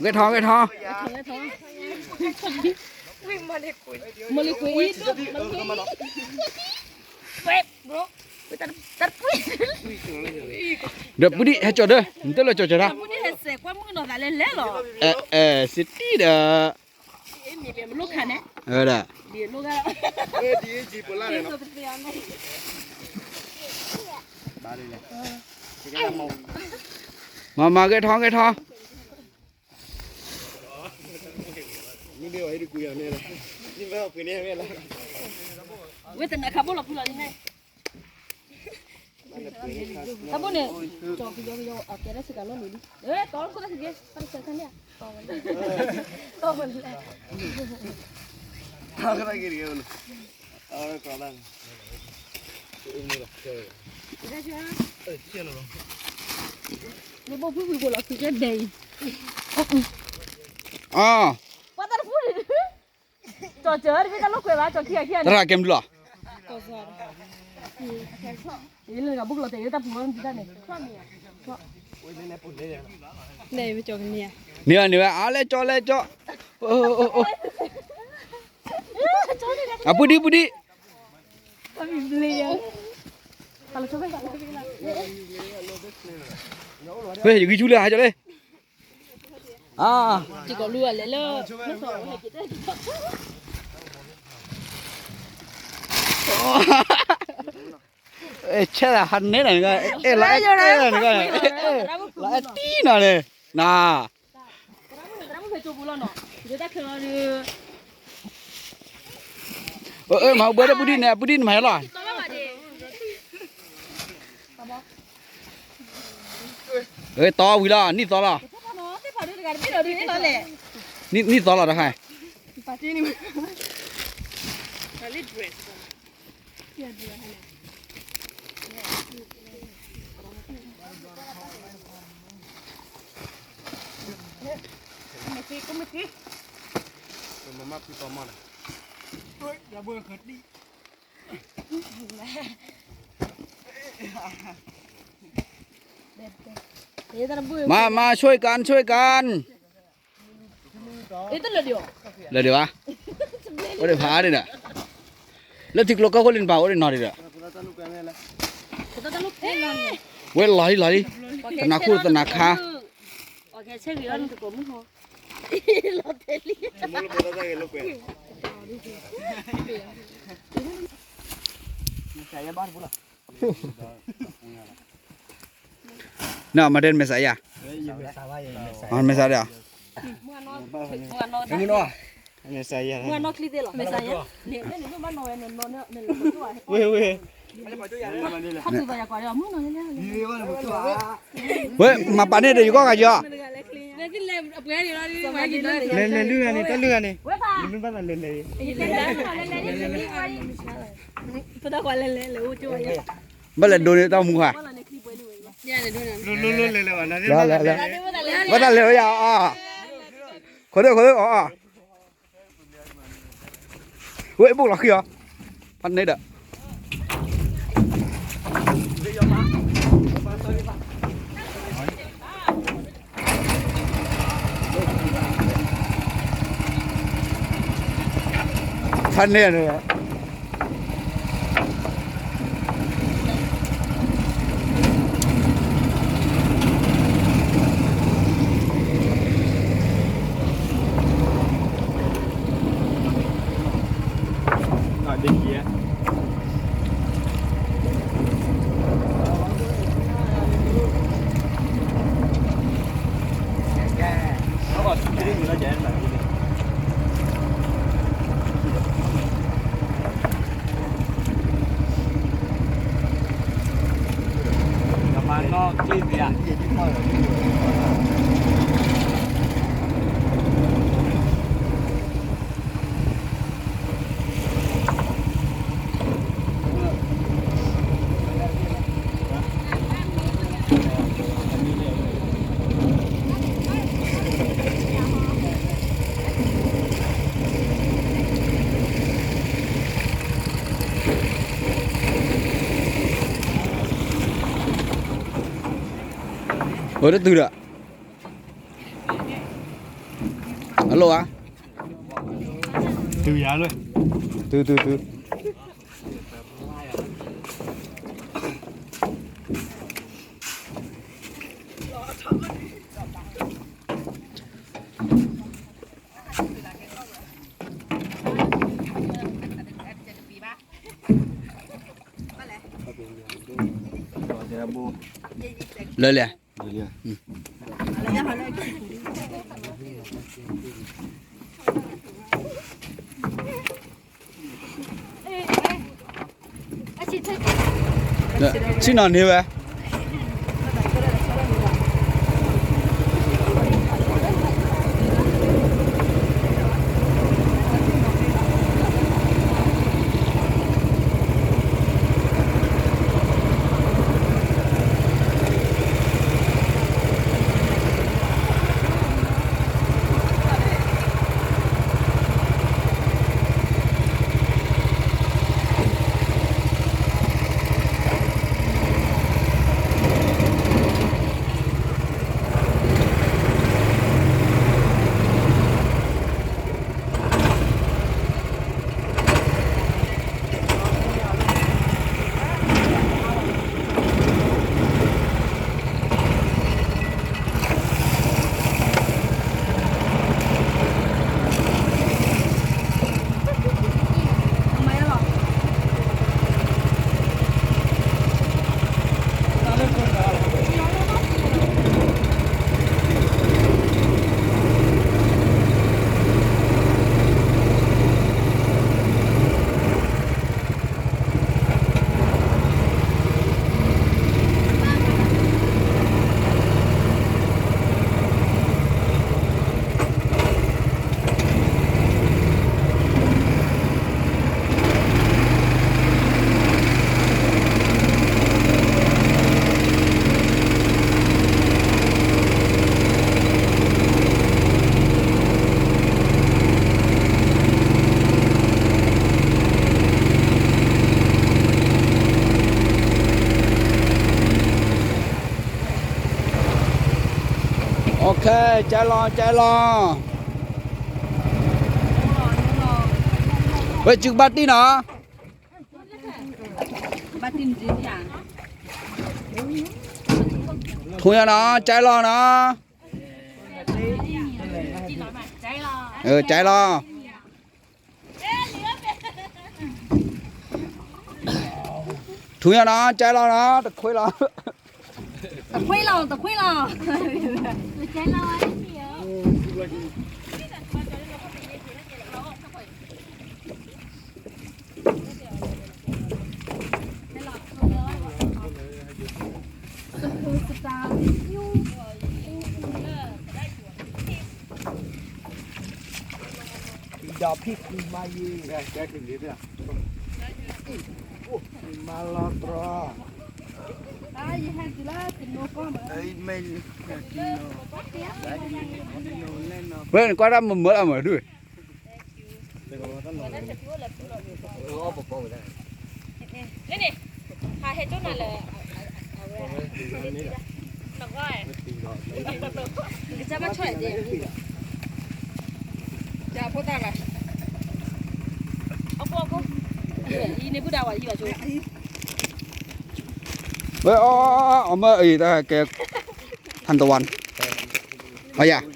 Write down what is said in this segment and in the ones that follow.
ဂဲၤထီၣ် ဂဲၤထီၣ် ဒီးပူၤဒံးဟဲကၠီၣ်ဒီး နတလၢကၠီၣ်ကၠီၣ်တၢ် အဲ အဲ စတံဒီး ဝဲဒၣ် မၤမၤဂဲၤထီၣ်ဂဲၤထီၣ် ဝဲတနၤခးဘိလီၤဖုလီၤန့ၣ် တၢ်ဘိန့ၣ် ကၠီကယီကယီ အကဲတၢ်စကၤလီၤန့ၣ်လံ အဲ တီလီၤခိၣ်တၢ်စကဲ ပတစဲးခါန့ၣ် တီဝဲလဲၣ် တီဝဲလဲၣ် နဘိဖုဖုဘိလီၤ ခုကဲဒဲးအံၤ အ ပှၤတၢ်တဖုန့ၣ် ကၠီၤစၢၤတဘ့ၣ်တၢ်လိာ်ကွဲဘၣ် ကၠီၤခံဂၤခံဂၤန့ၣ် တရၣ်ကဲမုၢ်လီၤ ယလၢနကဘိကလီၤတဲာ်လၢတၢ်ပူၤဝဲမတၤတၢ်န့ၣ် န့ၣ်ဝဲ န့ၣ်ဝဲ အါလဲကၠီလဲကၠီ အပူၤဒံပူၤဒံ ဝဲယဂံၢ်ဆူလၢဟါကၠီလဲ အါ ကီၤလူအလဲၤလၢ ဆဲးဟးနဲနၤန့ၣ်ကီး အဲၣ်လီၤအဲၣ်လီၤန့ၣ်ကီး လီၤအဲၣ်တံၢ်နီၤန့ၣ် နၤ မၤဘှဲဒီးပူၤဒံန့ၣ် ပူၤဒံန့ၣ်မၤဟဲလီၤ တီဝံၤလီၤ နံၣ်သီလီၤ နံၣ်သီလီၤတခါ มา มา ช่วยกัน ช่วยกัน လၢာ်ဒံးဘၣ် အိၣ်ဒံးဖးဒံးဒီး လၢထံကျိကီၢ်ခိၣ်လံနပၤအိၣ်ဒံးနီၤဒံးဒီး ဝဲလီၤလံလီၤလံ သနၤခိၣ်သနၤခါ နမၤဒ်မဲာ်ဆါယၤ မဲာ်ဆါဒ် မဲာ်ဆါယၤ ဝဲ ဝဲ ဝဲ မၤပာ်န့ၢ်ဒီးယကီၢ်ဂၤယီၤ လဲၤလဲၤလုၢ်ဂၤန့ၣ် တၢ်လုၢ်ဂၤန့ၣ် မ့ၢ်ဘၣ်သးလဲၤလဲၤ ဘၣ်လဲၤဒိးန့ၢ်တၢ်မူခါ ဘၣ်တၢ်လဲၤဝဲယၤအီၤ ခိၣ်ဒိၣ်ခိၣ်ဒိၣ်အီၤ ဝဲဘိၣ်လီၤဃံအီၤ ဖးန့ၣ်ဒီး ဖးန့ၣ်န့ၣ် အိၣ်တတုၤဒီး အလိၣ်ဧါ, တုၤယၤလၢ, တုၤတုၤတုၤ, လၢလဲၣ်. ဆ့ၣ်နီၤန့ၢ်ဝဲ. Okay, ကဲလီၤ ကဲလီၤ. ဝဲ စုကဘၣ်တံၢ်နီၤ. ထူၣ်ညါနီၤ, ကဲလီၤနီၤ. ကဲလီၤ. ထူၣ်ညါနီၤ, ကဲလီၤနီၤ, တခွ့လီၤ. တခွ့လီၤ, တခွ့လီၤ. ဒီးဖံးမၤယံၤ, မၤလီၤတြီ, ဝဲ နကွၢ်တၢ်မမၢလၢမၢဒုး. လၢန့ၣ်, ဟးဟဲကၠိနၤလၢ, အဝဲ, နကစၢ်ဘၣ်ဆီၣ်, ယဖိသၣ်ဂၤ, အကိ, အကိ, ယန့ၣ်ဘုဒၣ်ဝဲယဘၣ်ဆိ, ဝဲအီၤ, အမၢအံၤတၢ်ကဲ, ထၢၣ်တဝၣ်, အယၤ.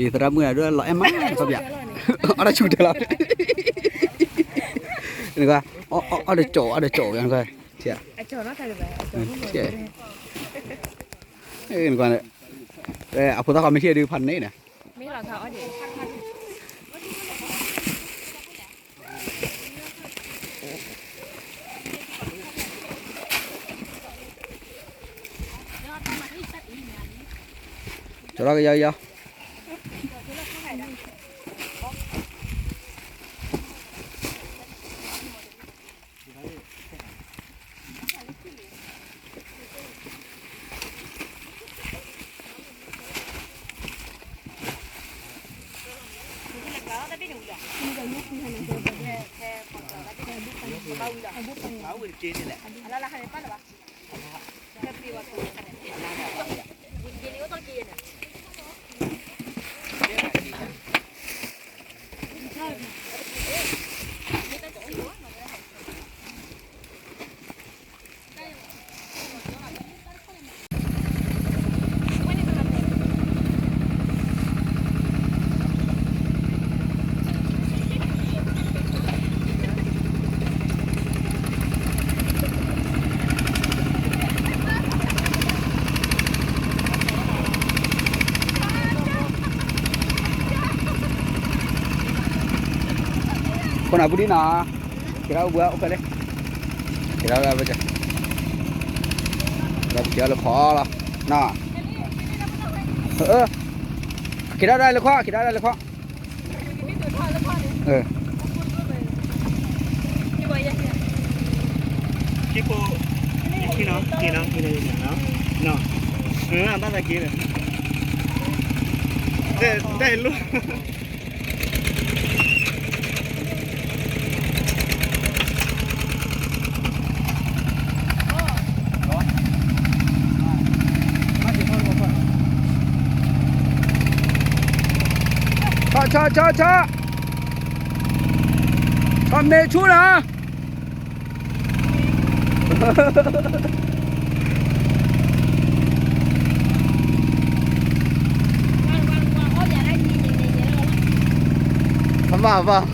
ယသရၣ်မုၣ်ဒၣ်လီၤအဲၣ်မး, အီၣ်တၢ်ဆူၣ်တဲလီၤ, အီၣ်တကၠိၣ်, အီၣ်တကၠိၣ်, နကွၢ်, အဖိသၣ်ဃီမ့ၢ်ထံၣ်ဒုးဖးန့ၣ်န့ၣ်, မ့ၢ်လီၤခါအီၣ်ဒံး. ကၠီထီၣ်ကယီကယီ. ခိၣ်နၢ်ပူၤဒ်နီၤ, က့ၤထီၣ်အိၣ်ဘှံးအိၣ်ဖဲလဲၣ်, က့ၤထီၣ်ဝဲ, ဒီးပက့ၤအီၤလၢဖီလီၤ, နီၤ, က့ၤထီၣ်ဒၣ်လၢခွီ, က့ၤထီၣ်ဒၣ်လၢခွီ. က့ၤဖိ, က့ၤနီၤ, က့ၤနီၤ, က့ၤနီၤ, ဘၣ်သးက့ၤလၢ, တၢ်အံၤလိၣ် ဆီဆီဆီဆီ, ဆီမ့ၢ်ဆူၣ်နီၤ. ဘၣ်ဘၣ်